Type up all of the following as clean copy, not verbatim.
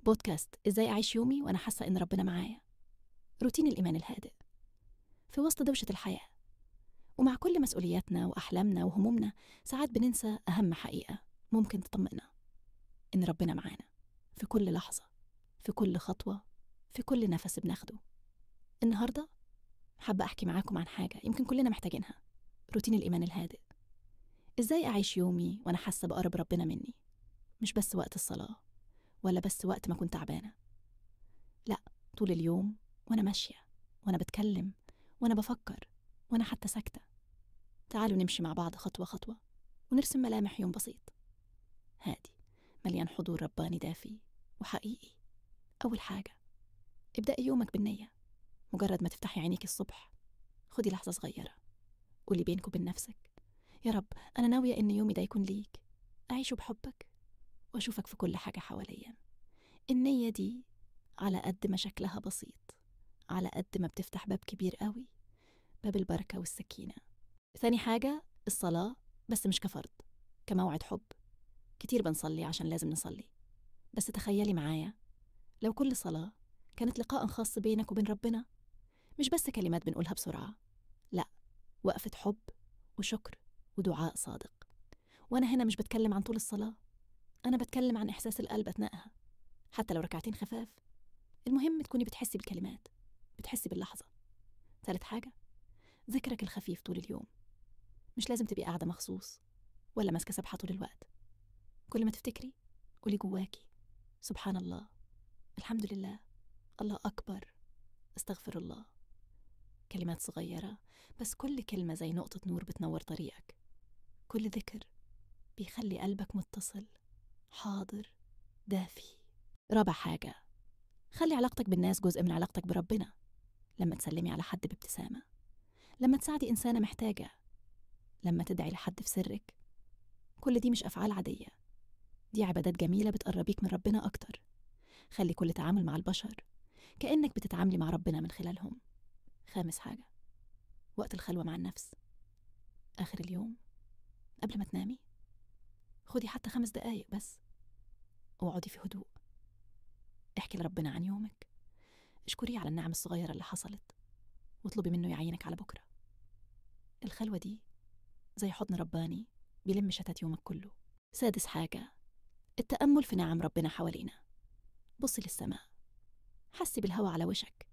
بودكاست إزاي أعيش يومي وأنا حاسة إن ربنا معايا. روتين الإيمان الهادئ في وسط دوشة الحياة، ومع كل مسؤولياتنا وأحلامنا وهمومنا، ساعات بننسى أهم حقيقة ممكن تطمئنا، إن ربنا معانا في كل لحظة، في كل خطوة، في كل نفس بناخده. النهاردة حابة أحكي معاكم عن حاجة يمكن كلنا محتاجينها، روتين الإيمان الهادئ. إزاي أعيش يومي وأنا حاسة بقرب ربنا مني، مش بس وقت الصلاة ولا بس وقت ما كنت تعبانة، لا، طول اليوم وأنا ماشية، وأنا بتكلم، وأنا بفكر، وأنا حتى ساكتة. تعالوا نمشي مع بعض خطوة خطوة ونرسم ملامح يوم بسيط هادي مليان حضور رباني دافي وحقيقي. أول حاجة، ابدأي يومك بالنية. مجرد ما تفتحي عينيك الصبح خدي لحظة صغيرة، قولي بينك وبين نفسك: يا رب، أنا ناوية إن يومي ده يكون ليك، أعيشه بحبك وأشوفك في كل حاجة حواليا. النية دي على قد ما شكلها بسيط، على قد ما بتفتح باب كبير قوي، باب البركة والسكينة. ثاني حاجة، الصلاة، بس مش كفرض، كموعد حب. كتير بنصلي عشان لازم نصلي، بس تخيلي معايا لو كل صلاة كانت لقاء خاص بينك وبين ربنا، مش بس كلمات بنقولها بسرعة، لا، وقفة حب وشكر ودعاء صادق. وأنا هنا مش بتكلم عن طول الصلاة، أنا بتكلم عن إحساس القلب أثناءها، حتى لو ركعتين خفاف، المهم تكوني بتحسي بالكلمات، بتحسي باللحظة. ثالث حاجة، ذكرك الخفيف طول اليوم. مش لازم تبقي قاعدة مخصوص ولا ماسكة سبحة طول الوقت. كل ما تفتكري قولي جواكي: سبحان الله، الحمد لله، الله أكبر، استغفر الله. كلمات صغيرة، بس كل كلمة زي نقطة نور بتنور طريقك. كل ذكر بيخلي قلبك متصل، حاضر، دافي. رابع حاجة، خلي علاقتك بالناس جزء من علاقتك بربنا. لما تسلمي على حد بابتسامة، لما تساعدي إنسانة محتاجة، لما تدعي لحد في سرك، كل دي مش أفعال عادية، دي عبادات جميلة بتقربيك من ربنا أكتر. خلي كل تعامل مع البشر كأنك بتتعاملي مع ربنا من خلالهم. خامس حاجة، وقت الخلوة مع النفس. آخر اليوم قبل ما تنامي خدي حتى 5 دقايق بس، واقعدي في هدوء، احكي لربنا عن يومك، اشكريه على النعم الصغيرة اللي حصلت، واطلبي منه يعينك على بكرة. الخلوة دي زي حضن رباني بيلم شتات يومك كله. سادس حاجة، التأمل في نعم ربنا حوالينا. بصي للسماء، حسي بالهواء على وشك،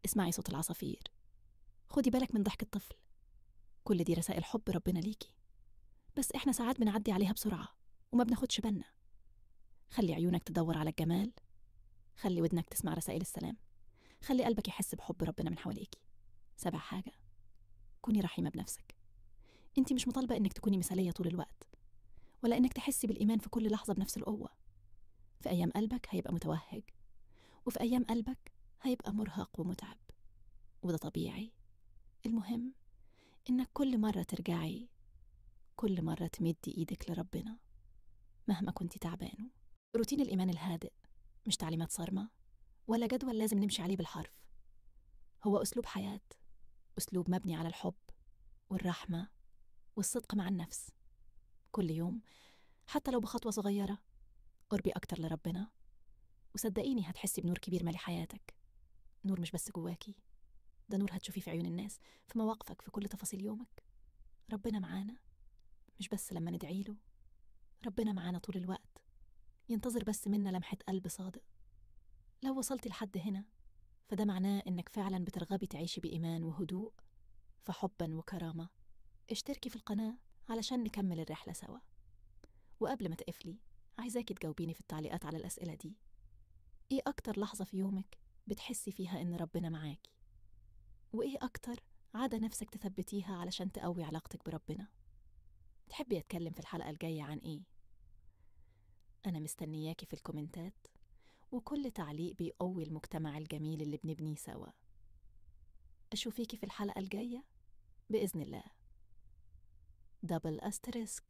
اسمعي صوت العصافير، خدي بالك من ضحك الطفل. كل دي رسائل حب ربنا ليكي، بس احنا ساعات بنعدي عليها بسرعة وما بناخدش بالنا. خلي عيونك تدور على الجمال، خلي ودنك تسمع رسائل السلام، خلي قلبك يحس بحب ربنا من حواليكي. سابع حاجة، كوني رحيمة بنفسك. انت مش مطالبة انك تكوني مثالية طول الوقت، ولا انك تحسي بالإيمان في كل لحظة بنفس القوة. في أيام قلبك هيبقى متوهج، وفي أيام قلبك هيبقى مرهق ومتعب، وده طبيعي. المهم إنك كل مرة ترجعي، كل مرة تمدي إيدك لربنا مهما كنتي تعبانه. روتين الإيمان الهادئ مش تعليمات صارمة ولا جدول لازم نمشي عليه بالحرف، هو أسلوب حياة، أسلوب مبني على الحب والرحمة والصدق مع النفس. كل يوم حتى لو بخطوة صغيرة قربي أكتر لربنا، وصدقيني هتحسي بنور كبير مالي حياتك. نور مش بس جواكي، ده نور هتشوفيه في عيون الناس، في مواقفك، في كل تفاصيل يومك. ربنا معانا مش بس لما ندعيله، ربنا معانا طول الوقت، ينتظر بس منا لمحة قلب صادق. لو وصلتي لحد هنا فده معناه إنك فعلا بترغبي تعيشي بإيمان وهدوء، فحبا وكرامة اشتركي في القناة علشان نكمل الرحلة سوا. وقبل ما تقفلي عايزاكي تجاوبيني في التعليقات على الأسئلة دي: إيه أكتر لحظة في يومك بتحسي فيها إن ربنا معاكي؟ وإيه أكتر عادة نفسك تثبتيها علشان تقوي علاقتك بربنا؟ تحبي أتكلم في الحلقة الجاية عن إيه؟ أنا مستنياكي في الكومنتات، وكل تعليق بيقوي المجتمع الجميل اللي بنبنيه سوا. أشوفيكي في الحلقة الجاية بإذن الله. double asterisk.